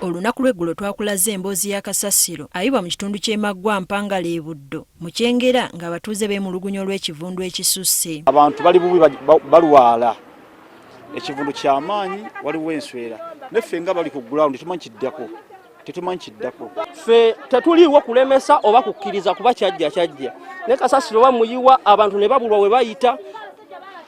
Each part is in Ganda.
Olunaku lw'eggulo twakulaze emboozi ya kasasiro ayiibwa mu kitundu ky'e Maggwa Mpangala e Buddo mu Kyengera ng'abatuuze beemulugunya olw'ekivundu ekisusse. Abantu bali bubi, balwala ekivundu kyamaanyi, waliwo enswera neffe nga bali ku ground tetumanyi kiddako, tetumanyi kiddako. Ffe tetuliiwo kulemesa oba kukkiriza kuba kyajja kyajja, naye kasasiro bamuyiwa abantu ne babulwa we bayita,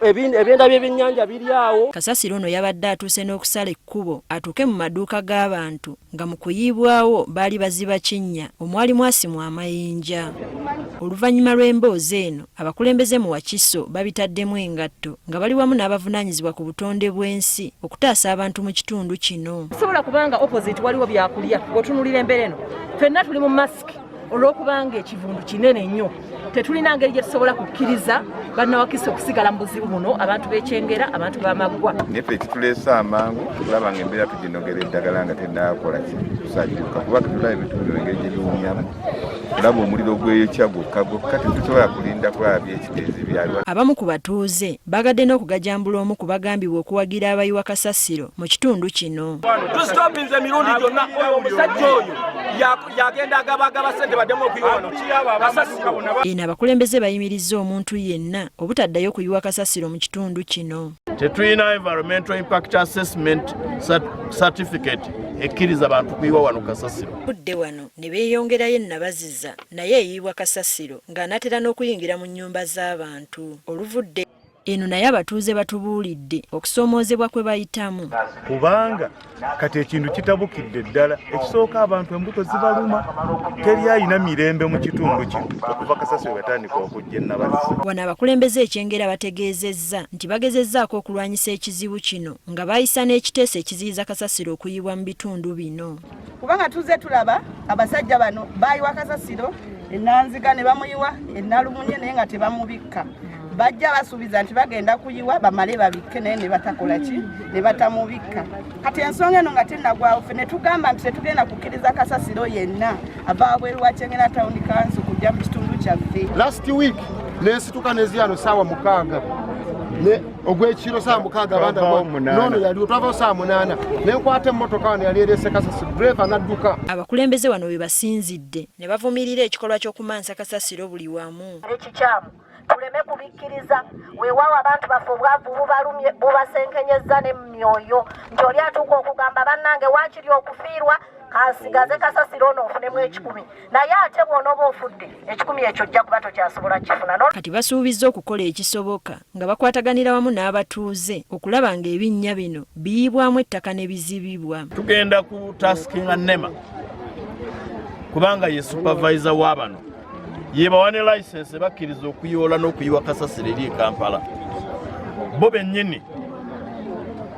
ebyenda by'ebyennyanja biri awo. Kasasiro ono yabadde atuuse n'okusala ekkubo atuuke mu maduuka g'abantu nga mu kuyiibwawo baali baziba kinnya omwali mwasimwa amayinja. Oluvannyuma lw'emboozi eno, abakulembeze mu Wakiso babitaddemu engatto nga bali wamu n'abavunaanyizibwa ku butonde bw'ensi okutaasa abantu mu kitundu kino. Sobola kubanga opposite waliwo byakulya, bw'otunuulira embeera eno ffenna tuli mu masiki olw'okubanga ekivundu kinene nnyo, tetulina ngeri gye tusobola kukkiriza bannawakiso okusigala mu buzibu buno, abantu b'ekyengera, abantu b'amaggwa. Naye ffe ekituleese amangu kulaba nga embeera tuginogera eddagala nga tennakola ki kusajjuka, kuba tetulaba ebitundu engeri gye biwunyamu, olaba omuliro gweyokya gwokka gwokka, tetusobola kulinda kulaba byekiteezi byaliwa. Abamu ku batuuze bagadde n'okugajambula omu ku bagambibwa okuwagira abayiwa kasasiro mu kitundu kino. Tusitopinze emirundi gyonna, oyo omusajja oyo yagenda agabagaba ssente baddemu okuyiwa wano kasasiro. Eno abakulembeze bayimirizza omuntu yenna obutaddayo kuyiwa kasasiro mu kitundu kino. Tetulina environmental impact assessment certificate ekkiriza bantu kuyiwa wano kasasiro. Budde wano ne beeyongerayo ennabaziza naye eyiibwa kasasiro ng'anaatera n'okuyingira mu nnyumba z'abantu. Oluvudde eno naye abatuuze batubuulidde okusoomoozebwa kwe bayitamu. Kubanga kati ekintu kitabukidde ddala, ekisooka abantu embuto zibaluma, teri alina mirembe mu kitundu kino okuva kasasiro batandika okujja ennabaziza. Wano abakulembeze ekyengera bategeezezza nti bagezezzaako okulwanyisa ekizibu kino nga bayisa n'ekiteeso ekiziyiza kasasiro okuyiibwa mu bitundu bino. Kubanga tuzze tulaba abasajja bano bayiwa kasasiro enanziga ne bamuyiwa enalumunye naye nga tebamubikka, bajja basuubiza nti bagenda kuyiwa bamale babikke naye ne batakola ki ne batamubikka. Kati ensonga eno nga tennagwawo, ffe ne tugamba nti tetugenda kukkiriza kasasiro yenna ava wabweru wa Kyengera Town Council kujja mu kitundu kyaffe. Last week nensituka neziyano 6:00 ogw'ekiro, 6:00 nono yaliwo, twavawo 8:00, nenkwata emmotoka wano yali ereese kasasiro, driver n'adduka. Abakulembeze wano we basinzidde ne bavumirira ekikolwa ky'okumansa kasasiro buli wamu. Ekikyamu tuleme kubikkiriza. Weewaawo abantu baffe obwavu bubalumye, bubasenkenyezza ne myoyo, nti oli atuuka okugamba bannange waakiri okufiirwa kansigaze kasasiro ono nfunemu 100, naye ate bw'onooba ofudde 100 ekyo ojja kuba tokyasobola kifuna. Kati basuubizza okukola ekisoboka nga bakwataganira wamu n'abatuuze okulaba ng'ebinnya bino biyiibwamu ettaka ne bizibibwa. Tugenda ku taskinga NEMA kubanga ye supervisor wa bano, yebawa ne license bakkiriza okuyoola n'okuyiwa kasasiro eri e Kampala. Bo bennyini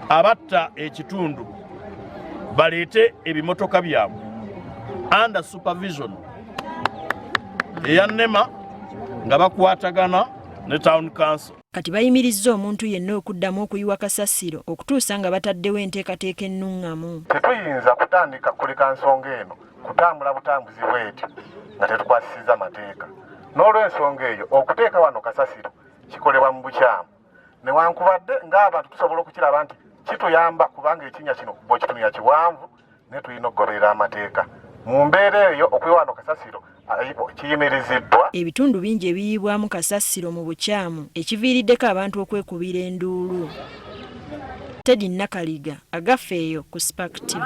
abatta ekitundu baleete ebimotoka byabwe under supervision eya NEMA nga bakwatagana ne town council. Kati bayimirizza omuntu yenna okuddamu okuyiwa kasasiro okutuusa nga bataddewo enteekateeka ennuŋŋamu. Tetuyinza kutandika kuleka nsonga eno kutambula butambuzi bwetyo nga tetukwasisizza mateeka. N'olw'ensonga eyo okuteeka wano kasasiro kikolebwa mu bukyamu, newankubadde ng'abantu tusobola okukiraba nti kituyamba kubanga ekinnya kino bw'okitunulira kiwanvu, naye tulina okugoberera amateeka. Mu mbeera eyo okuyiwa wano kasasiro kiyimiriziddwa. Ebitundu bingi ebiyiibwamu kasasiro mu bukyamu ekiviiriddeko abantu okwekubira enduulu. Teddy Nakaliga, Agaffe eyo ku Spark TV.